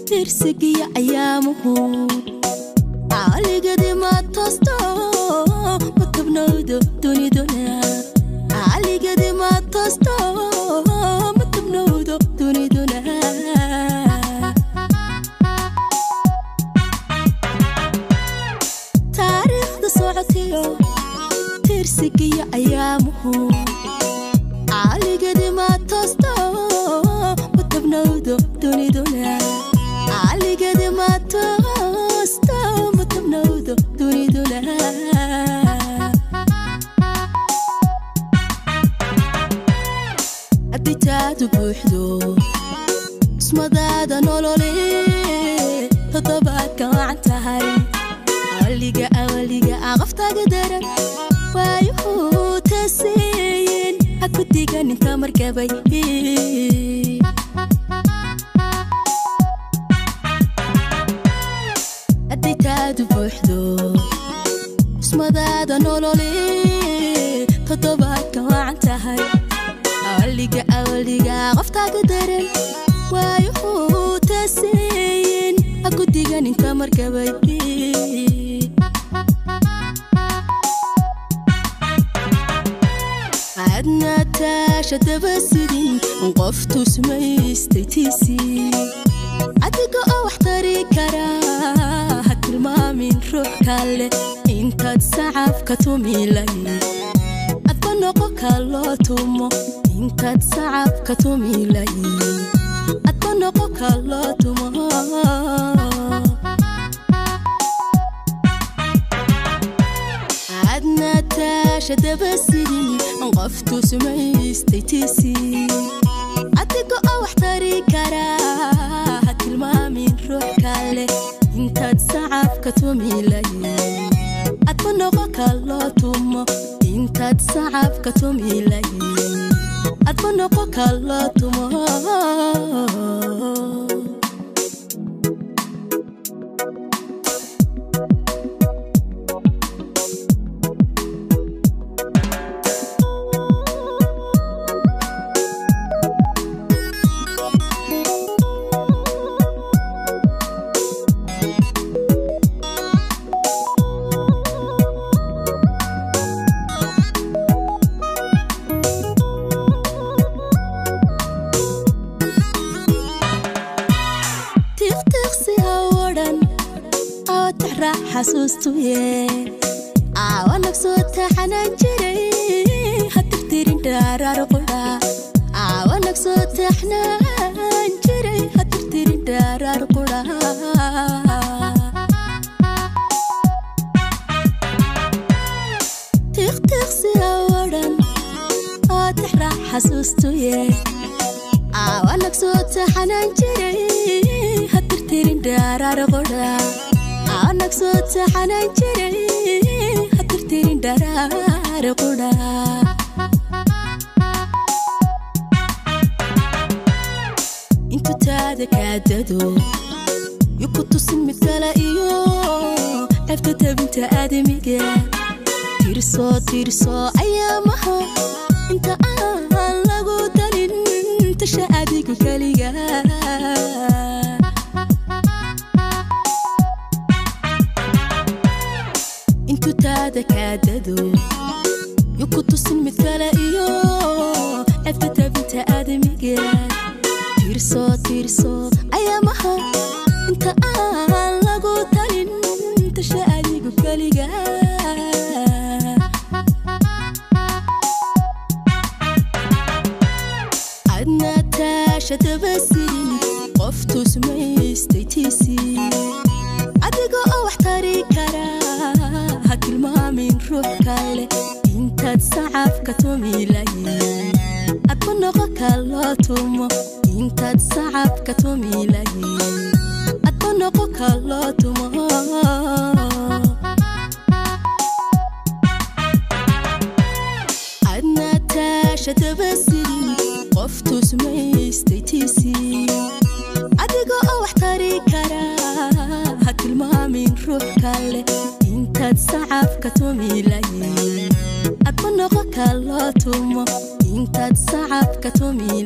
Tirsigiya ayaamuhu caligadi ma toosto ma tabnowdo duniduna caligadi ma toosto ma tabnowdo duniduna taariikhda socotiyo tirsigiya ayaamuhu caligadi ma toosto ma tabnowdo duniduna caligadi ma toosto ma tabnowdo duniduna haddii taadu buuxdo ismadaada nolole toddobaadka wacan tahay awaliga awaliga aqaftaaga daran waayuhu taseeyen ha ku digan inta markabay haddii taadu buuxdo ismadaada nolole toddobaadka wacan tahay awaliga awaliga qoftaaga daran waayuhu taseeyen ha ku digan inta markabay adna taasha daba sidin qof tusmaystay tiisii adiga oo wax tari karaa ha tilmaamin ruux kale intaad sacabka tumilay adba noqo kaloo tumo intaad sacabka tumilay adba noqo kaloo tumo adna taasha daba sidin qof tusmaystay tiisii adiga oo wax tari karaa ha tilmaamin ruux kale intaad sacabka tumilay adba noqo kaloo tumo intaad sacabka tumilay adba noqo kaloo tumo. Xasuustuye aawanag soo taxanaan jiray ha tirtirin dharaar qudha aawanag soo taxnaan jiray ha tirtirin dharaar qudha tiqtiqsi awadhan oo tixraac xasuustuye aawanag soo taxanaan jiray ha tirtirin dharaar qudha anag soo taxanaan jiray ha tirtirin dharaar qudha intu taada kaadado yuku tusin mid kale iyo ceebta tabinta aadamiga tirso tirso ayaamaha inta aan lagu dalin tasha adigu kaliga intu taada kaadado yuku tusin mid kale iyo ceebta tabinta aadamiga tirso tirso ayaamaha inta aan lagu talin tasha adigu kaliga adna taasha daba sidin qof tusmaystay tiisii adiga oo wax tari karaa ha tilmaamin ruux kale intaad sacabka tumilay adba noqo Tumo intaad sacabka tumi lahayd, adba noqo ka loo tumo. Adna taasha dabasidin, qof tusmaystay tiisii, adiga oo wax tari karaa, ha tilmaamin ruux kale. Intaad sacabka tumi lahayd, adba noqo ka loo tumo. Intaad sacabka tumi